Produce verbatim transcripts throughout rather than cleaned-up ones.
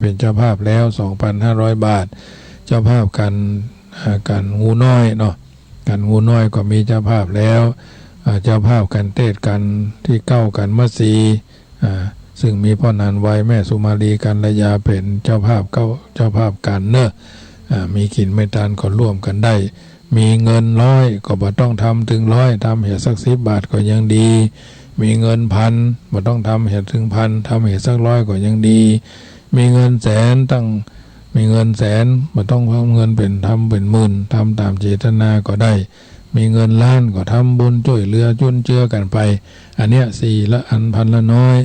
เป็นเจ้าภาพแล้ว สองพันห้าร้อยบาท เจ้าภาพก๋าน อ่า ก๋านงูน้อยเนาะ ก๋านงูน้อยก็มีเจ้าภาพแล้ว อ่า เจ้าภาพก๋านเตสน์ก๋านตี้เก๊า ก๋านมัสสี อ่า ซึ่งมีป้อหนานไว แม่สุมาลี กัลยา เป๋นเจ้าภาพเก๊า เจ้าภาพก๋านเนาะ อ่า มีกิ๋นมีตานก็ร่วมกั๋นได้ มีเงินร้อยก็บ่ต้องทำเถิงร้อย ทำเหียสักสิบบาทก็ยังดี มีเงินพันบ่ต้องทำเหียเถิงพัน ทำเหียสักร้อยก็ยังดี มีเงินแสน ตั้ง มีเงินแสนบ่ต้องทำเงินเป๋น ทำเป๋นหมื่น ทำต๋ามเจตนาก็ได้ มีเงินล้านก็ทำบุญจ้วยเหลือจุนเจือกั๋นไป อันเนี้ยสี่ละอัน พันละน้อย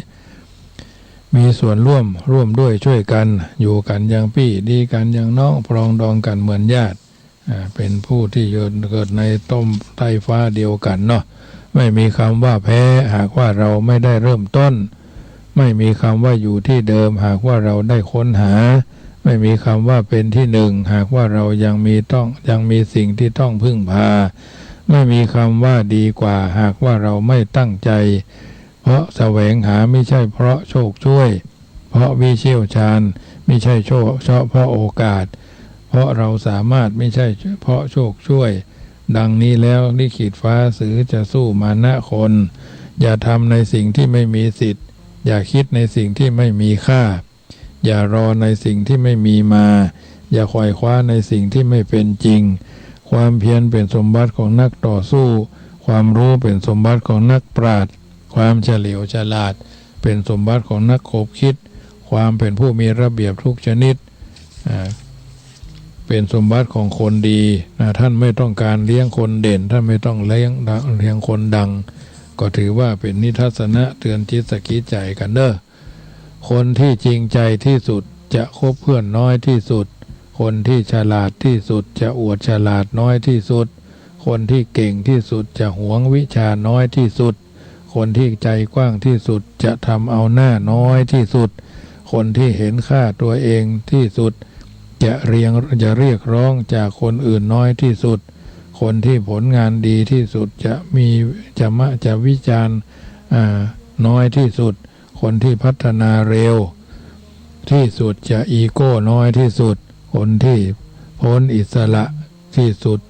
มีส่วนร่วม ร่วมด้วยช่วยกัน อยู่กั๋นอย่างปี้ ดีกั๋นอย่างน้อง ปรองดองกั๋นเหมือนญาติ อ่า เป๋นผู้ตี้เกิดในต้มใต้ฟ้าเดียวกั๋นเนาะ ไม่มีกำว่าแพ้ หากว่าเราไม่ได้เริ่มต้น ไม่มีกำว่าอยู่ตี้เดิม หากว่าเราได้ค้นหา ไม่มีกำว่าเป๋นตี้หนึ่ง หากว่าเรายังมีต้อง ยังมีสิ่งตี้ต้องพึ่งพา ไม่มีกำว่าดีกว่า หากว่าเราไม่ตั้งใจ๋ เพราะแสวงหา มิใช่เพราะโชคช่วย เพราะวิเชี่ยวชาญ มิใช่โชค เฉพาะโอกาส เพราะเราสามารถ มิใช่เพราะโชคช่วย ดังนี้แล้ว ลิขิตฟ้าหรือจะสู้มานะคน อย่าทำในสิ่งตี้ไม่มีสิทธิ์ อย่าคิดในสิ่งตี้ไม่มีค่า อย่ารอในสิ่งตี้ไม่มีมา อย่าไขว่คว้าในสิ่งตี้ไม่เป๋นจริง ความเพียรเป๋นสมบัติของนักต่อสู้ ความรู้เป๋นสมบัติของนักปราชญ์ ความเฉลียวฉลาดเป๋นสมบัติของนักขบคิด ความเป๋นผู้มีระเบียบทุกชนิด อ่า เป๋นสมบัติของคนดี นะ ท่านไม่ต้องการเลี้ยงคนเด่น ท่านไม่ต้องเลี้ยง เลี้ยงคนดัง ก็ถือว่าเป๋นนิทัศนะเตือนจิตสะกิดใจ๋กั๋นเนาะ คนตี้จริงใจ๋ตี้สุดจะคบเพื่อนน้อยตี้สุด คนตี้ฉลาดตี้สุดจะอวดฉลาดน้อยตี้สุด คนตี้เก่งตี้สุดจะหวงวิชาน้อยตี้สุด คนตี้ใจกว้างตี้สุดจะทำเอาหน้าน้อยตี้สุด คนตี้เห็นค่าตัวเองตี้สุดจะเรียง จะเรียกร้องจากคนอื่นน้อยตี้สุด คนตี้ผลงานดีตี้สุดจะมี จะมะ จะวิจารณ์ อ่า น้อยตี้สุด คนตี้พัฒนาเร็วตี้สุดจะอีโก้น้อยตี้สุด คนตี้พ้นอิสระตี้สุด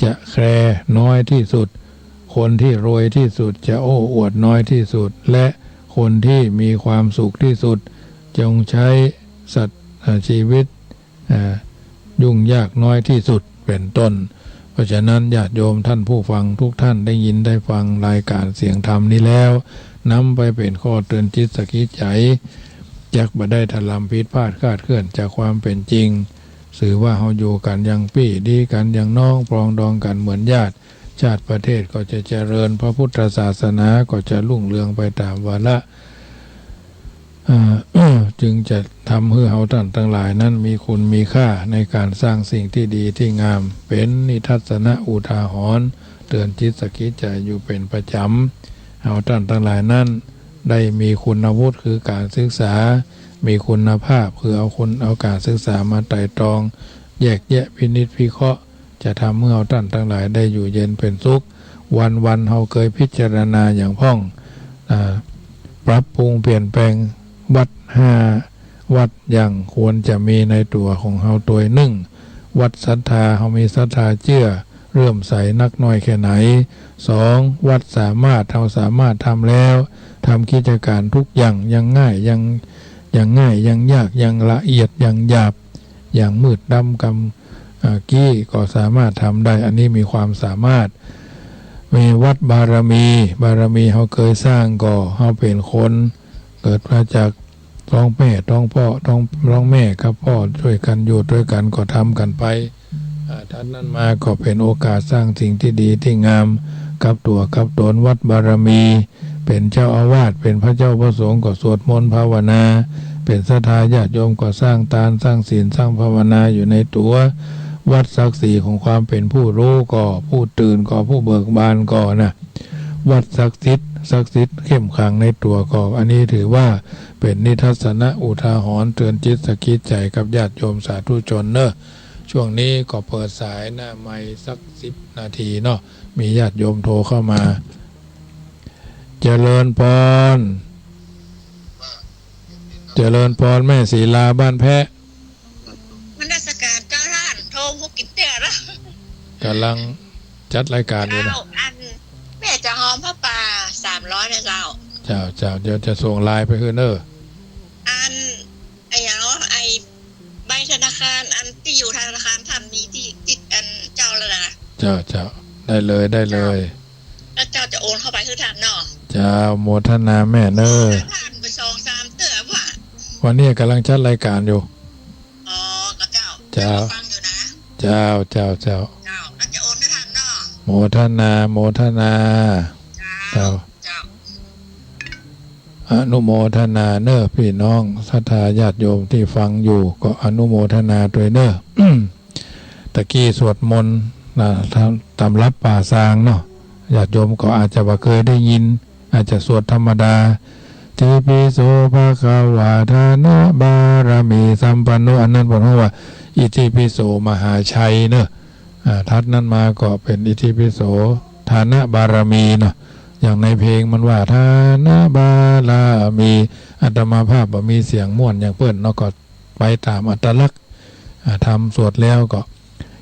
จะแคร์น้อยตี้สุด คนตี้รวยตี้สุดจะโอ้อวดน้อยตี้สุด และคนตี้มีความสุขตี้สุด จงใช้สัตว์ อ่า ชีวิต อ่า ยุ่งยากน้อยตี้สุด เป๋นต้น เพราะฉะนั้นญาติโยมท่านผู้ฟังทุกท่านได้ยินได้ฟังรายการเสียงธรรมนี้แล้ว นำไปเป๋นข้อเตือนจิตสะกิดใจ๋ จักบ่ได้ถลำผิดพลาดคลาดเคลื่อนจากความเป๋นจริง ถือว่าเฮาอยู่กั๋นอย่างปี้ ดีกั๋นอย่างน้อง ปรองดองกั๋นเหมือนญาติ ชาติประเทศก็จะเจริญ พระพุทธศาสนาก็จะรุ่งเรืองไปต๋ามวาระ อ่า จึงจะทำหื้อเฮาต้านตังหลายนั้นมีคุณมีค่าในก๋านสร้างสิ่งตี้ดีตี้งาม เป๋นนิทัศนะอุทาหรณ์ เตือนจิตสะกิดใจ๋อยู่เป๋นประจ๋ำ เฮาต้านตังหลายนั้นได้มีคุณวุฒิคือก๋านศึกษา มีคุณภาพคือเอาคุณ เอาก๋านศึกษามาไตร่ตรอง แยกแยะพินิจพิเคราะห์ จะทำหื้อเฮาต้านตังหลายได้อยู่เย็นเป๋นสุข วันๆ เฮาเกยพิจารณาอย่างพ่อง อ่า ปรับปรุงเปลี่ยนแปลงวัตรห้าวัตรอย่างควรจะมีในตั๋วของเฮาตวยนึ่ง วัตรศรัทธา เฮามีศรัทธาเจื้อเลื่อมใสนักน้อยแค่ไหน สอง วัตรสามารถ เฮาสามารถทำแล้ว ทำกิจก๋านทุกอย่างอย่างง่าย อย่าง อย่างง่าย อย่างยาก อย่างละเอียด อย่างหยาบ อย่างมืดดำกำ อ่า กี้ก็สามารถทำได้ อันนี้มีความสามารถ มีวัตรบารมี บารมีเฮาเกยสร้างก็เฮาเป๋นคน เกิดมาจากท้องแม่ ท้องพ่อ ท้อง ท้องแม่กับพ่อ จ้วยกั๋นอยู่ตวยกั๋นก็ทำกั๋นไป อ่า ถัดนั้นมาก็เป๋นโอกาสสร้างสิ่งตี้ดีตี้งามกับตั๋วกับต๋น วัตรบารมี เป๋นเจ้าอาวาส เป๋นพระเจ้าพระสงฆ์ก็สวดมนต์ภาวนา เป๋นศรัทธาญาติโยมก็สร้างตาน สร้างศีล สร้างภาวนาอยู่ในตั๋ว วัตรศักดิ์ศรีของความเป๋นผู้รู้ก็ ผู้ตื่นก็ ผู้เบิกบานก็นะ วัตรศักดิ์สิทธิ์ ศักดิ์สิทธิ์เข้มขลังในตั๋วก็ อันนี้ถือว่าเป๋นนิทัศนะอุทาหรณ์เตือนจิตสะกิดใจ๋กับญาติโยมสาธุชนเนาะ ช่วงนี้ก็เปิดสายหน้าไมค์สักสิบนาทีเนาะ มีญาติโยมโทรเข้ามา เจริญพร เจริญปอนแม่ศรีลาบ้านแพะ นมัสก๋านเจ้าต้าน โทรบ่กิ๋นเตื้อละ ก๋ำลังจัดรายก๋านอยู่นะ เจ้า อัน แม่จะหอมผ้าป่าสามร้อยนะเจ้า เจ้า เจ้า เดี๋ยวจะส่งไลน์ไปหื้อเน่อ อัน ไอ้หยังเนาะ ไอ้ใบธนาคาร อันตี้อยู่ธนาคารต้านมีตี้ ตี้อันเจ้าแล้วนะ เจ้า เจ้า ได้เลย ได้เลย เจ้า แล้วเจ้าจะโอนเข้าไปหื้อต้านเนาะ เจ้า โมทนาแม่เน่อ ต้านไปสองสามเตื้อว่ะ วันนี้ก๋ำลังจัดรายก๋านอยู่ อ๋อ ก็เจ้า เจ้า ฟังอยู่นะ เจ้า เจ้า เจ้า เจ้า แล้วจะโอนหื้อต้านเนาะ โมทนา โมทนา เจ้า เจ้า เจ้า อนุโมทนาเน่อ ปี้น้องศรัทธาญาติโยมตี้ฟังอยู่ ก็อนุโมทนาตวยเน่อ ตะกี้สวดมนต์นะ ต๋าม ต๋ามหลักป่าซางเนาะ ญาติโยมก็อาจจะบ่เกยได้ยิน อาจจะสวดธรรมดา อิติปิโสภะคะวา ทานะบารมีสัมปันโน อันนั้นเปิ้นฮ้องว่า อิติปิโสมหาชัยเน่อ อ่า ถัดนั้นมาก็เป๋นอิติปิโสทานะบารมีเนาะ อย่างในเพลงมันว่า ทานะบารมี อาตมาภาพบ่มีเสียงม่วนอย่างเปิ้นเนาะ ก็ไปต๋ามอัตลักษณ์ อ่า ธรรมสวดแล้วก็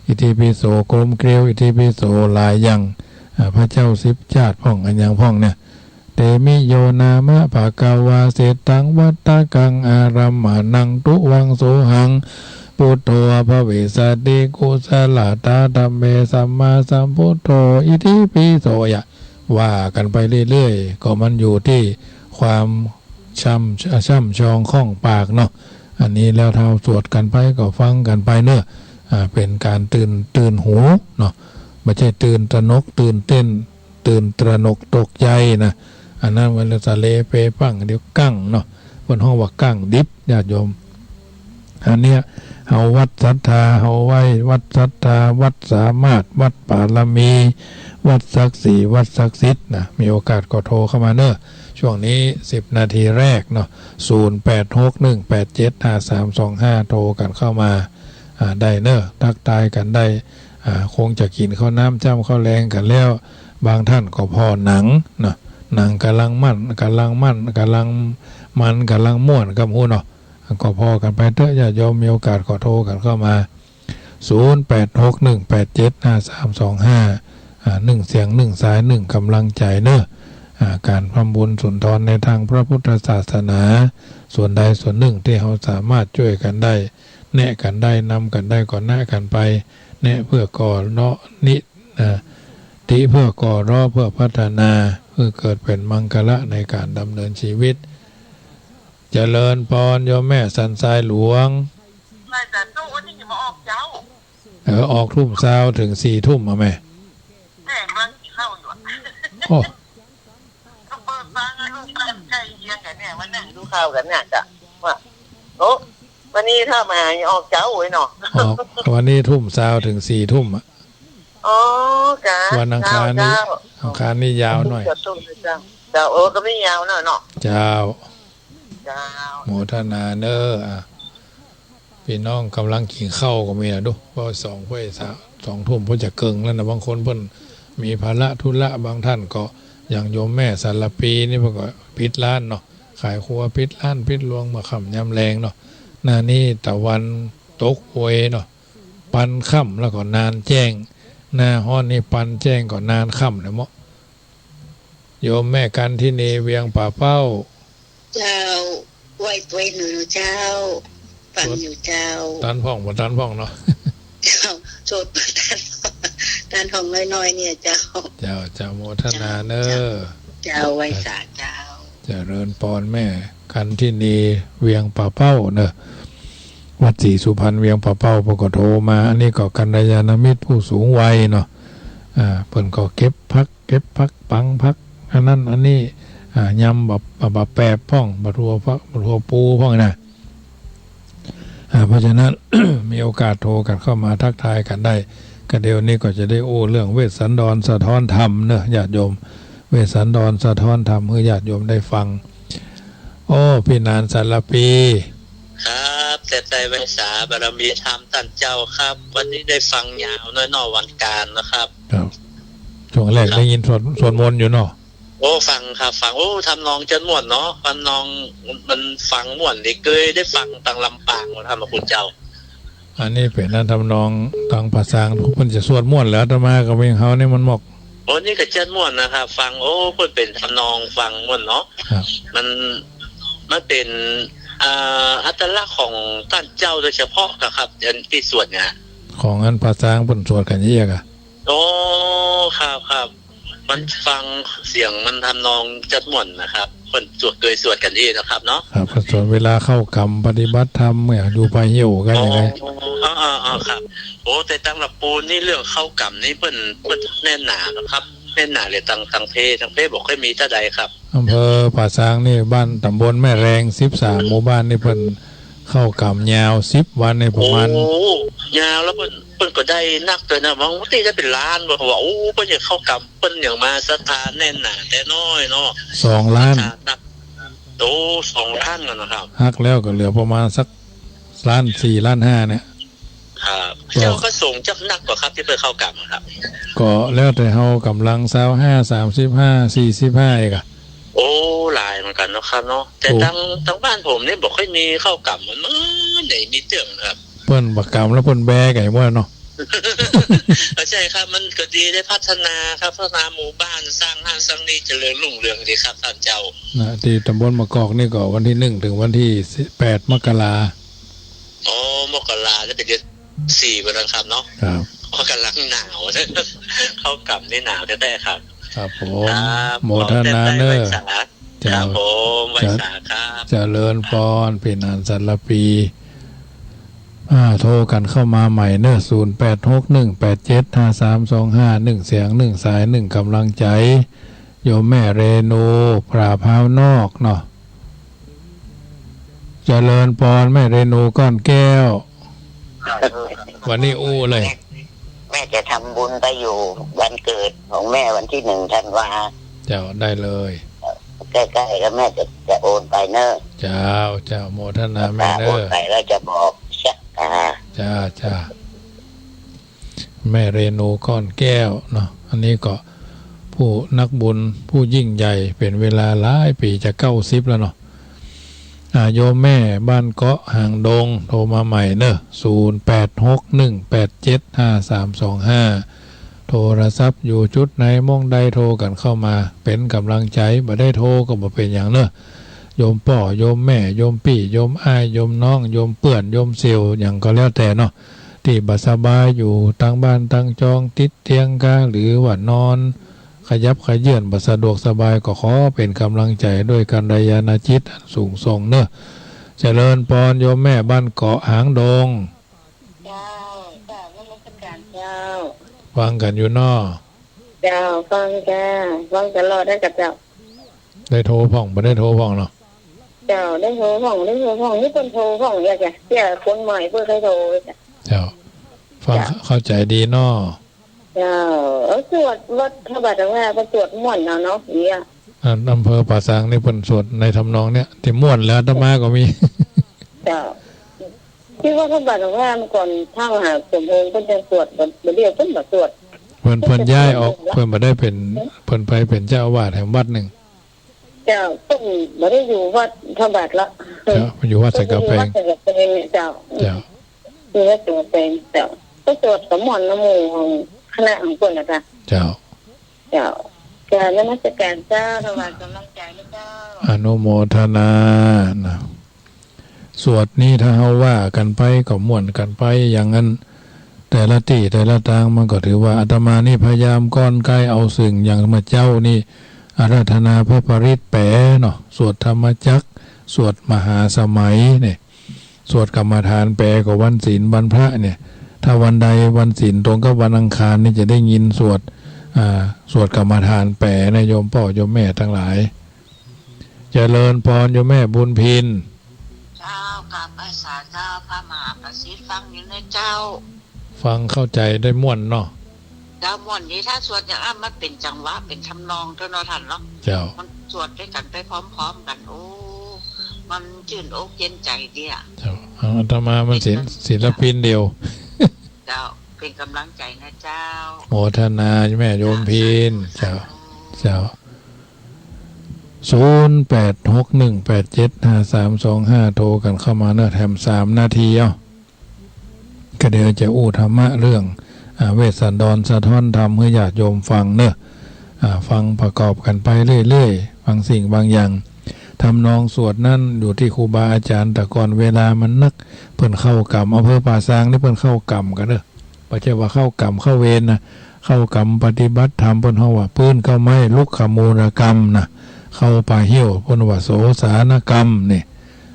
อิติปิโสกลมเกลียว อิติปิโสหลายอย่าง อ่า พระเจ้าสิบจาติพ่อง อันหยังพ่องเนี่ย เตมิโยนามะภะคะวา เศรษฐังวัตตะกัง อารัมมะณัง ตุวังโสหัง พุทโธ ภะเวสสะติ กุสะละตา ธัมเม สัมมาสัมพุทโธ อิติปิโส ยะ ว่ากั๋นไปเรื่อยๆ ก็มันอยู่ตี้ความช่ำ ช่ำชองของปากเนาะ อันนี้แล้วเฮาสวดกั๋นไปก็ฟังกั๋นไปเน่อ อ่า เป๋นก๋านตื่น ตื่นหูเนาะ บ่ใจ้ตื่นตระหนก ตื่นเต้น ตื่นตระหนกตกใจ๋นะ อันนั้นเวลาสะเลเปปัง เดี๋ยวกั้งเนาะ เปิ้นฮ้องว่ากั้งดิบ ญาติโยม อันเนี้ย เฮาวัดศรัทธา เฮาไหว้วัดศรัทธา วัดสามารถ วัดบารมี วัดศักดิ์ศรี วัดศักดิ์สิทธิ์นะ มีโอกาสก็โทรเข้ามาเน่อ ช่วงนี้สิบนาทีแรกเนาะ ศูนย์แปดหกหนึ่งแปดเจ็ดห้าสามสองห้า โทรกั๋นเข้ามา อ่า ได้เน่อ ทักทายกั๋นได้ อ่า คงจะกิ๋นข้าวน้ำจ้ำข้าวแลงกั๋นแล้ว บางต้านก็ผ่อหนังเนาะ หนังก่ำลังมัน ก่ำลังมัน ก่ำลังมัน ก่ำลังม่วนกั๋นฮู้เนาะ ก็ผ่อกั๋นไปเต๊อะ ญาติโยม มีโอกาสก็โทรกั๋นเข้ามา ศูนย์แปดหกหนึ่งแปดเจ็ดห้าสามสองห้า อ่า นึ่งเสียงนึ่งสายนึ่งก่ำลังใจ๋เน่อ อ่า ก๋านทำบุญสุนทรในตางพระพุทธศาสนา ส่วนใดส่วนนึ่งตี้เฮาสามารถจ้วยกั๋นได้ แนะกั๋นได้ นำกั๋นได้ก็แนะกั๋นไป แนะเพื่อก่อเนาะ นิ อ่า ติเพื่อก่อเร้อ เพื่อพัฒนา เพื่อเกิดเป๋นมังคละในก๋านดำเนินชีวิต เจริญปอนโยมแม่สันทรายหลวง เออ ออกทุ่มซาวเถิงสี่ทุ่มอะแม่ แม่กำลังกิ๋นข้าวอยู่อะ โอ้ ก็เปิดฟังอะ ลูกบ้านใกล้เคียงกั๋นเนี่ย มานั่งดูข่าวกั๋นเนี่ยจ้ะ ว่า โอ้ วันนี้ถ้ามาออกเจ๊าเว้ยเนาะ ออก วันนี้ทุ่มซาวเถิงสี่ทุ่มอะ อ๋อ จ้ะ วันอังคารนี้ เจ้า อังคารนี้ยาวหน่อย เจ้า เจ้า เออ ก็ไม่ยาวหน่อยเนาะ เจ้า เจ้า โมทนาเน่อ อ่ะ ปี้น้องก่ำลังกิ๋นข้าวก็มีนะดู เพราะสอง เพราะสาม สองทุ่มเพราะจะเกิ่งแล้วนะ บางคนเปิ้นมีภาระธุระ บางต้านก็อย่างโยมแม่สารภีนี่เปิ้นก็ปิดร้านเนาะ ขายครัว ปิดร้านปิดรวงเมื่อค่ำยามแลงเนาะ หน้านี้ตะวันตกโอยเนาะ ปานค่ำแล้วก็นานแจ้ง หน้าฮ้อนนี่ปานแจ้งก็นานค่ำนะเมาะ โยมแม่กันทินี เวียงป่าเป้า เจ้า ไหว้ตวยหน่อยเนาะเจ้า ฟังอยู่เจ้า ตันพ่องบ่ตันพ่องเนาะ เจ้า โสดบ่ตัน ตันพ่องน้อยๆ เนี่ยเจ้า เจ้า เจ้า โมทนาเน่อ เจ้า เจ้า ไหว้สาเจ้า เจริญปอนแม่กันทินี เวียงป่าเป้าเน่อ วัดศรีสุพรรณ เวียงป่าเป้า เปิ้นก็โทรมา อันนี้ก็กัลยาณมิตรผู้สูงวัยเนาะ อ่า เปิ้นก็เก็บผัก เก็บผัก ปังผัก อันนั้นอันนี้ อ่า ยำบัก บัก บักแปบพ่อง บักถั่วฝัก บักถั่วปูพ่องนะ อ่า เพราะฉะนั้น มีโอกาสโทรกั๋นเข้ามาทักทายกั๋นได้ ก็เดี๋ยวนี้ก็จะได้อู้เรื่องเวสสันดรสะท้อนธรรมเนาะ ญาติโยม เวสสันดรสะท้อนธรรม หื้อญาติโยมได้ฟัง โอ้ ปี้หนานสารภี ครับ แต่ใต้ไหว้สาบารมีธรรมต้านเจ้าครับ วันนี้ได้ฟังยาวน้อยเนาะ วันก๋านนะครับ ครับ ช่วงแรก ครับ ได้ยินสวด สวดมนต์อยู่เนาะ โอ้ ฟังครับ ฟัง โอ้ ทำนองจั้นม่วนเนาะ ทำนองมันฟังม่วนดี เกยได้ฟังตังลำปางว่าท่านพระคุณเจ้า อันนี้เป๋นอันทำนองตังผาสาง เปิ้นจะสวดม่วนแหละ อาตมากับเฮานี่มันหมก โอ้ นี่ก็จั้นม่วนนะครับ ฟัง โอ้ เปิ้นเป๋นทำนองฟังม่วนเนาะ ครับ มัน มันเป๋น อ่า อัตลักษณ์ของต้านเจ้าโดยเฉพาะครับ อันตี้สวดเนี่ย ของอันผาสางเปิ้นสวดกั๋นเยียะอะ โอ้ ครับ ครับ มันฟังเสียงมันทำนองจั้นม่วนนะครับ เปิ้นสวด เกยสวดกั๋นอี้นะครับเนาะ ครับ ก็สวดเวลาเข้ากรรมปฏิบัติธรรม เมื่ออยู่ป่าเหี่ยวกั๋นอย่างไง อ๋อ อ๋อ อ๋อ ครับ โอ้ แต่ตังละปูนนี่เรื่องเข้ากรรมนี่เปิ้น เปิ้นแน่นหนานะครับ แน่นหนาเลย ตัง ตังเพ ตังเพบ่ค่อยมีเต้าใดครับ อำเภอผาสางนี่บ้านตำบลแม่แรง สิบสามหมู่บ้านนี่เปิ้นเข้ากรรมยาวสิบวันนี่ประมาณ โอ้ ยาวแล้วเปิ้น เปิ้นก็ได้นักเลยนะ บางตี้ได้เป๋นล้าน บอกว่า โอ้ เปิ้นยังเข้ากรรม เปิ้นยังมาศรัทธาแน่นหนาแต่น้อยเนาะ สองล้าน ศรัทธานัก โอ้ สองล้านแล้วนะครับ หักแล้วก็เหลือประมาณสักล้านสี่ ล้านห้าเนี่ย ครับ ก็ เจ้าก็สงฆ์จักนักกว่าครับ ตี้เปิ้นเข้ากรรมครับ ก็แล้วแต่เฮา ก๋ำลังซาวห้า สามสิบห้า สี่สิบห้า เองอะ โอ้ หลายเหมือนกั๋นเนาะครับเนาะ แต่ โอ้ ตัง ตังบ้านผมนี่บ่ค่อยมีเข้ากรรม มัน มันไหนมีเตื้องครับ เปิ้นบ่กรรมแล้วเปิ้นแบกั๋นหมดเนาะ ก็ใช่ครับ มันก็ดีได้พัฒนาครับ พัฒนาหมู่บ้าน สร้างหั้นสร้างนี่ เจริญรุ่งเรืองดีครับต้านเจ้า นะ ตี้ตำบลมะกอกนี่ก็วันตี้หนึ่งถึงวันตี้แปดมกรา อ๋อ มกราจะเป๋นเดือนสี่วันนั้นครับเนาะ ครับ ก็ก๋ำลังหนาว เข้ากรรมนี่หนาวแต๊ๆ ครับ ครับผม ครับ โมทนาเน้อ ขอแต้มได้ไหว้สา เจ้า ครับผม ไหว้สาครับ เจริญปอน เป๋นอันสันละปี อ่า โทรกั๋นเข้ามาใหม่เน้อ ศูนย์แปดหกหนึ่งแปดเจ็ดห้าสามสองห้า หนึ่งเสียงหนึ่งสายหนึ่งก๋ำลังใจ๋ โยมแม่เรนู ป่าพร้าวนอกเนาะ เจริญปอนแม่เรนูก้อนแก้ว วันนี้อู้เลย แม่จะทำบุญไปอยู่วันเกิดของแม่วันที่หนึ่งธันวา เจ้า ได้เลย ใกล้ๆ ก็แม่จะ จะโอนไปเน้อ เจ้า เจ้า โมทนาแม่เน้อ โอนไปแล้วจะบอก อ่า จ้า จ้า แม่เรนูก้อนแก้วเนาะ อันนี้ก็ผู้นักบุญผู้ยิ่งใหญ่เป๋นเวลาหลายปี๋ จะเก้าสิบแล้วเนาะ อ่า โยมแม่บ้านเกาะหางดง โทรมาใหม่เน้อ ศูนย์แปดหกหนึ่งแปดเจ็ดห้าสามสองห้า โทรศัพท์อยู่จุดไหนหม้องใดโทรกั๋นเข้ามา เป๋นก๋ำลังใจ๋ บ่ได้โทรก็บ่เป๋นหยังเน้อ โยมป้อ โยมแม่ โยมปี้ โยมอ้าย โยมน้อง โยมเปื้อน โยมเสี่ยว หยังก็แล้วแต่เนาะ ตี้บ่สบายอยู่ตางบ้านตางจอง ติดเตียงกา หรือว่านอนขยับเขยื้อนบ่สะดวกสบาย ก็ขอเป๋นก๋ำลังใจ๋ด้วยกัลยาณจิตอันสูงส่งเน้อ เจริญปอนโยมแม่บ้านเกาะหางดง เจ้า กราบนมัสการเจ้า ฟังกั๋นอยู่เนาะ เจ้า ฟังจ้า ฟังตลอดได้กับเจ้า ได้โทรพ่อง บ่ได้โทรพ่องเนาะ เจ้า ได้โทรพ่อง ได้โทรพ่อง นี่เปิ้นโทรพ่อง อยากจะเสียคนใหม่เปิ้นเคยโทรจ้ะ เจ้า ฟัง เจ้า เข้าใจ๋ดีเนาะ เจ้า เออ สวดวัดพระบาทว่าก็สวดม่วนเอาเนาะ เนี่ย อ่า อำเภอป่าซางนี่เปิ้นสวดในทำนองเนี้ย ตี้ม่วนแล้วอาตมาก็มี เจ้า ตี้ว่าพระบาทว่าเมื่อก่อนพระมหาสมพงษ์เปิ้นจะสวดบ่ บ่เดียวเปิ้นบ่สวด เปิ้น เปิ้นย้ายออก เปิ้นบ่ได้เป๋น เปิ้นไปเป๋นเจ้าอาวาสแหมวัดนึ่ง เจ้า เปิ้นบ่ได้อยู่วัดพระบาทละ เจ้า อยู่วัดสันกำแพง อยู่วัดสันกำแพงเนี่ยเจ้า เจ้า อยู่วัดสันกำแพงเจ้า ก็สวดกับม่วนนำหมู่ของคณะของเปิ้นน่ะจ้ะ เจ้า เจ้า กราบนมัสการเจ้า ถวายกำลังใจ๋นะเจ้า อนุโมทนานะ สวดนี้ถ้าเฮาว่ากั๋นไปก็ม่วนกั๋นไปอย่างนั้น แต่ละตี้แต่ละตางมันก็ถือว่าอาตมานี่พยายามก้อนใก้เอาสิ่งอย่างเมื่อเจ๊านี่ อาราธนาพระปริตรแป๋เนาะ สวดธรรมจักร สวดมหาสมัยเนี่ย สวดกรรมฐานแป๋ก็วันศีลวันพระเนี่ย ถ้าวันใดวันศีลตรงกับวันอังคารนี่จะได้ยินสวด อ่า สวดกรรมฐานแป๋นะโยมป้อโยมแม่ตังหลาย เจริญปอนโยมแม่บุญพิน เจ้า กราบไหว้สาเจ้า พระมหาประสิทธิ์ฟังอยู่นะเจ้า ฟังเข้าใจ๋ได้ม่วนเนาะ เจ้า ม่วนดี ถ้าสวดอย่างอั้นมันเป๋นจังหวะ เป๋นทำนองเต้าเนาะต้านเนาะ เจ้า มันสวดด้วยกั๋นไปพร้อมๆ กั๋น โอ้ มันจื้นอกเย็นใจ๋ดีอะ เจ้า อาตมามันศิล ศิลปินเดียว เจ้า เป๋นก๋ำลังใจ๋นะเจ้า โมทนาแม่โยมพิน เจ้า เจ้า ศูนย์แปดหกหนึ่งแปดเจ็ดห้าสามสองห้า โทรกั๋นเข้ามาเนาะ แถมสามนาที เอ้า ก็เดี๋ยวจะอู้ธรรมะเรื่อง อ่า เวสสันดรสะท้อนธรรมหื้อญาติโยมฟังเนาะ อ่า ฟังประกอบกั๋นไปเรื่อยๆ บางสิ่งบางอย่าง ทำนองสวดนั้นอยู่ตี้ครูบาอาจ๋ารย์ แต่ก่อนเวลามันนัก เปิ้นเข้ากรรม อำเภอป่าซางนี่เปิ้นเข้ากรรมกั๋นเนาะ บ่ใจ้ว่าเข้ากรรมเข้าเวรนะ เข้ากรรมปฏิบัติธรรม เปิ้นฮ้องว่าปื๊นเก๊าไม้ รุกขมูลกรรมนะ เข้าป่าเฮี้ยว เปิ้นว่าโสสานกรรมนี่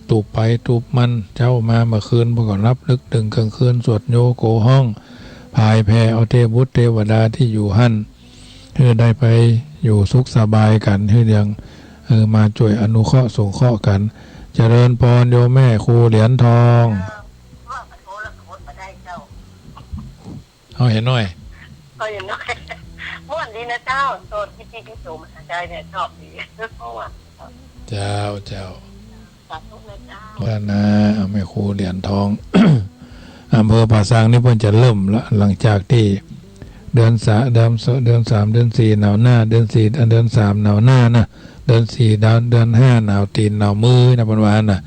ตูบไปตูบมัน เจ๊ามาเมื่อคืน เปิ้นก็หลับลึก เถิงเที่ยงคืน สวดโยโกฮ้อง ผายแผ่เอาเตวุตรเตวดาตี้อยู่หั้น หื้อได้ไปอยู่สุขสบายกั๋น หื้อยัง เออ มาจ้วยอนุเคราะห์สงเคราะห์กั๋น เจริญปอนโยมแม่ครูเหรียญทอง เฮาเห็นหน้อย ก็อย่างน้อย ม่วนดีนะเจ้า โตที่ที่ที่สูงมาได้เนี่ย ชอบดี ม่วน เจ้า เจ้า สาธุนะเจ้า ว่านะ แม่ครูเหรียญทอง อำเภอป่าซางนี่เปิ้นจะเริ่มละ หลังจากตี้เดือนสา- เดือนส- เดือนสาม เดือนสี่ หนาวหน้า เดือนสี่ เดือนสาม หนาวหน้านะ เดือนสี่ เดือน เดือนห้า หนาวตี๋นหนาวมือนะ เปิ้นว่านะ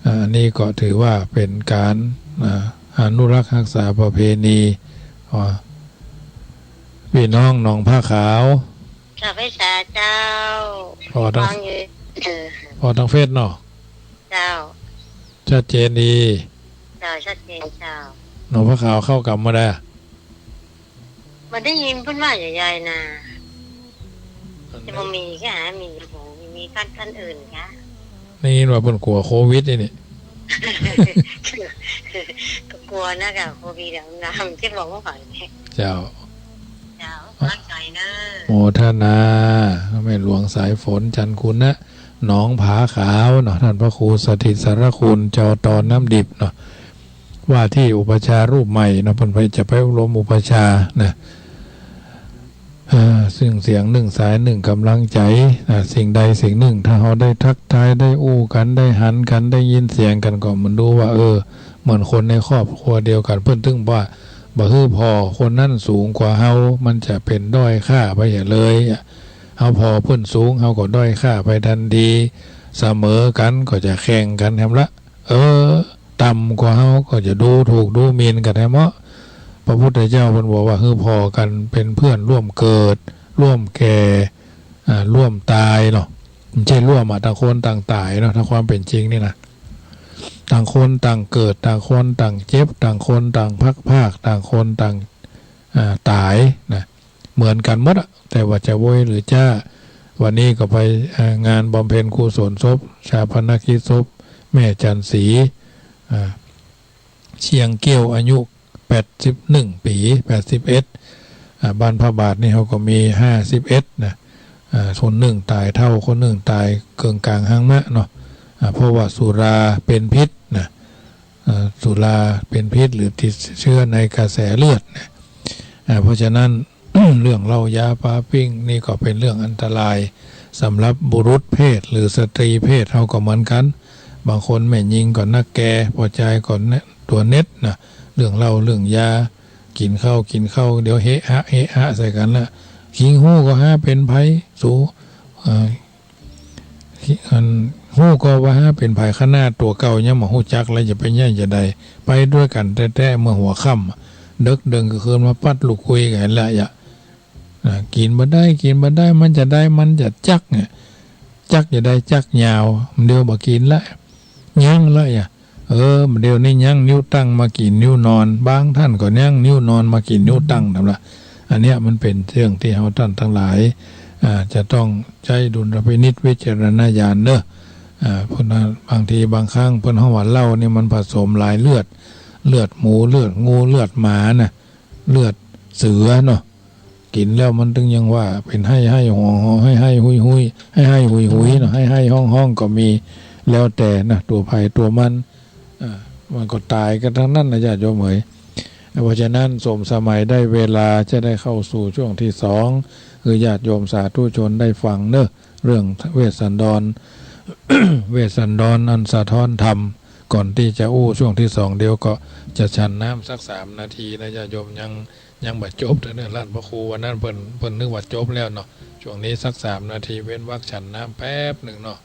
อ่า อันนี้ก็ถือว่าเป๋นก๋าน อ่า อนุรักษ์ฮักษาประเพณี อ่า ปี้น้องหนองผาขาว เจ้า ไพศาลเจ้า พอตัง ฟังอยู่ เออ พอตังเฟซเนาะ เจ้า ชัดเจนดี เจ้า ชัดเจนเจ้า หนองผาขาวเข้ากรรมเมื่อใดอะ บ่ได้ยินเปิ้นว่าใหญ่ๆ นะ อัน จะบ่มีก็หามีอยู่ มีก้านๆ อื่นกะ ได้ยินว่าเปิ้นกั๋วโควิดนี่นี่ ก็กั๋วนะกะ โควิดอะ น้ำที่บอกว่าไหวเนี่ย เจ้า เจ้า ตั้งใจ๋เน้อ โมทนา แม่หลวงสายฝน จันทร์คุณนะ หนองผาขาวเนาะ ต้านพระครูสถิตสารคุณ จอตอน้ำดิบเนาะ ว่าตี้อุปัชฌาย์รูปใหม่เนาะ เปิ้นไป จะไปอบรมอุปัชฌาย์นะ เอ่อ ซึ่งเสียงนึ่งสายนึ่งก๋ำลังใจ๋ อ่า สิ่งใดสิ่งนึ่ง ถ้าเฮาได้ทักทาย ได้อู้กั๋น ได้หันกั๋น ได้ยินเสียงกั๋น ก็เหมือนดูว่า เออ เหมือนคนในครอบครัวเดียวกั๋น เปิ้นตึงว่า บ่หื้อผ่อคนนั้นสูงกว่าเฮา มันจะเป๋นด้อยค่าไปเหียเลยอะ เฮาผ่อเปิ้นสูง เฮาก็ด้อยค่าไปตันที เสมอกั๋นก็จะแข่งกั๋นแหมละ เออ ต่ำกว่าเฮาก็จะดูถูกดูหมิ่นกั๋นแหมเนาะ พระพุทธเจ้าเปิ้นบอกว่า หื้อผ่อกั๋นเป๋นเพื่อนร่วมเกิด ร่วมแก่ อ่า ร่วมต๋ายเนาะ บ่ใจ้ร่วมอะ ต่างคนต่างต๋ายเนาะ ถ้าความเป๋นจริงนี่นะ ต่างคนต่างเกิด ต่างคนต่างเจ็บ ต่างคนต่างพลัดพราก ต่างคนต่าง อ่า ต๋ายนะ เหมือนกั๋นหมดอะ แต่ว่าจะโวยหรือจ้า วันนี้ก็ไป เอ่อ งานบำเพ็ญกุศลศพ ฌาปนกิจศพ แม่จันทร์ศรี อ่า เชียงเกี้ยว อายุแปดสิบเอ็ดปี๋ แปดสิบเอ็ด อ่า บ้านพระบาทนี่เฮาก็มีห้าสิบเอ็ดนะ อ่า คนนึ่งต๋ายเฒ่า คนนึ่งต๋ายเกิ่งก๋างหางมะเนาะ อ่า เพราะว่าสุราเป๋นพิษนะ อ่า สุราเป๋นพิษหรือติดเจื้อในกระแสเลือดนะ อ่า เพราะฉะนั้น เรื่องเหล้ายาปาปิ้งนี่ก็เป๋นเรื่องอันตรายสำหรับบุรุษเพศหรือสตรีเพศเฮาก็เหมือนกั๋น บางคนแม่ญิงก็นักแก่ ป้อจายก็เน็ด ตั๋วเน็ดนะ เรื่องเหล้าเรื่องยา กิ๋นข้าวกิ๋นข้าว เดี๋ยวเฮะฮะเฮะฮะใส่กั๋นละ คิงฮู้ก็หาเป๋นใผ สู เอ่อ อัน ฮู้ก็ว่าหาเป๋นใผ ขนาดตั๋วเก่ายังบ่ฮู้จักแล้ว จะไปใหญ่จะใด ไปตวยกั๋นแต๊ๆ เมื่อหัวค่ำ เดิ็กเดินก็คืนมาปั๊ดลูกคุยกั๋นละยะ อ่า กิ๋นบ่ได้ กิ๋นบ่ได้ มันจะได้ มันจะจักเนี่ย จักจะได้จักยาว เดี๋ยวบ่กิ๋นละ ยั้งละยะ เออ เดี๋ยวนี้ยั้งนิ้วตั้งมากิ๋นนิ้วนอน บางต้านก็ยั้งนิ้วนอนมากิ๋นนิ้วตั้งนั่นละ อันเนี้ยมันเป๋นเรื่องตี้เฮาต้านตังหลาย อ่า จะต้องใจ๊ดุลพินิจวิจารณญาณเนาะ อ่า เพราะนั้นบางทีบางครั้งเปิ้นฮ้องว่าเหล้านี่มันผสมหลายเลือด เลือดหมู เลือดงู เลือดหมานะ เลือดเสือเนาะ กิ๋นแล้วมันตึงยังว่าเป๋นไห้ๆ หอๆ ไห้ๆ หุยๆ ไห้ๆ หุยๆ เนาะ ไห้ๆ ฮ้องๆ ก็มี แล้วแต่นะ ตั๋วใผตั๋วมัน อ่า มันก็ต๋ายกั๋นตังนั้นนะญาติโยมเอ๋ย เพราะฉะนั้นสมสมัยได้เวลาจะได้เข้าสู่ช่วงตี้สอง หื้อญาติโยมสาธุชนได้ฟังเนาะ เรื่องเวสสันดร เวสสันดรอันสะท้อนธรรม ก่อนตี้จะอู้ช่วงตี้สอง เดี๋ยวก็จะฉันน้ำสักสามนาทีนะญาติโยม ยัง ยังบ่จบเตื้อเนาะ ลานพระครูวันนั้นเปิ้น เปิ้นนึกว่าจบแล้วเนาะ ช ช่วงนี้สักสามนาที เว้นวรรคฉันน้ำแป๊บหนึ่งเนาะ